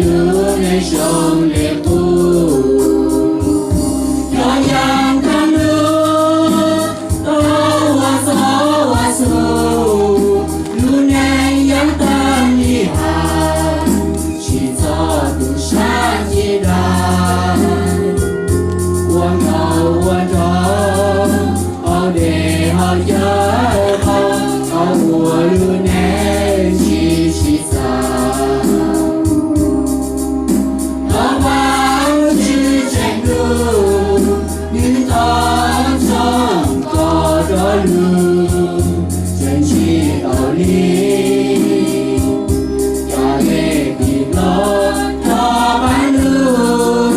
Lub neej zoo li qub, cov yeeb tag lub, tau ua txob ua txhuv, lub neej yeeb tag li has, tsis txog tus sab ntsig dag. Ua nkauj ua nraug, haus dej haus cawv qaub, tau ua lub neej tsis sib txawv. Thov Vajtswv tseem hlub, nws tau tso kom rov lug, tseem tsis tau li. Cov dej tim hlob rov qab lug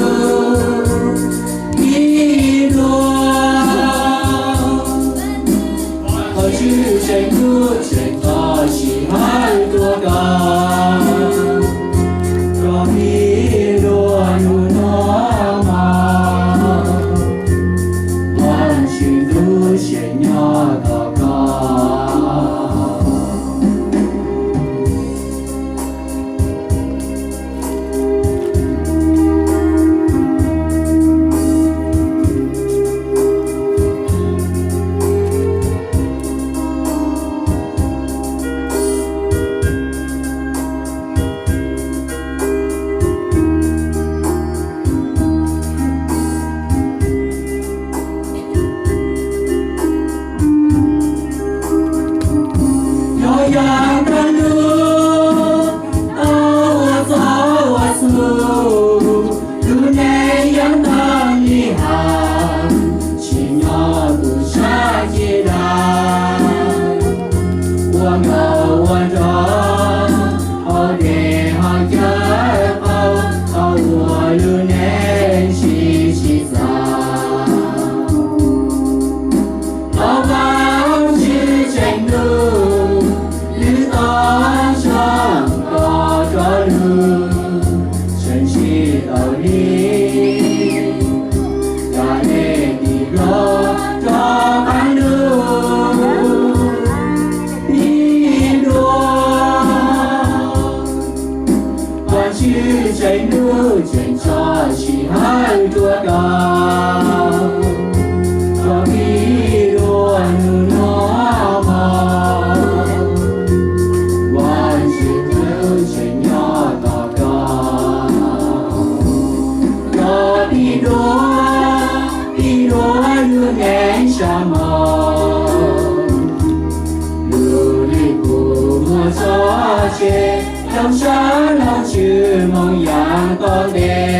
ib dua. Thov Vajtswv tseem hlub, tseem tso sij hawm rua koj, rov pib dua hnub no mog. Vajtswv hlub tseem nyob tos koj. Yog yam kab lub, tau ua txob ua txhuv, lub neej yeej tag li has, tsim nyog tus sab ntsig dag. Ua nkauj ua nraug, haus dej haus cawv qaub, tau ua lub neej tsis sib txawv. Thov Vajtswv tseem hlub, nws tau tso kom rov lug, tseem tsis tau li. Cov dej tim hlob rov qab lug ib dua. Vajtswv tseem hlub, tseem tso sij hawm rua koj, rov pib dua hnub no mog. Vajtswv hlub tseem nyob tos koj, rov pib dua, pib dua lub neej sab mog. Lub lwm kub muag tso tseg, looj sab looj tswv moo yaam tom ntej.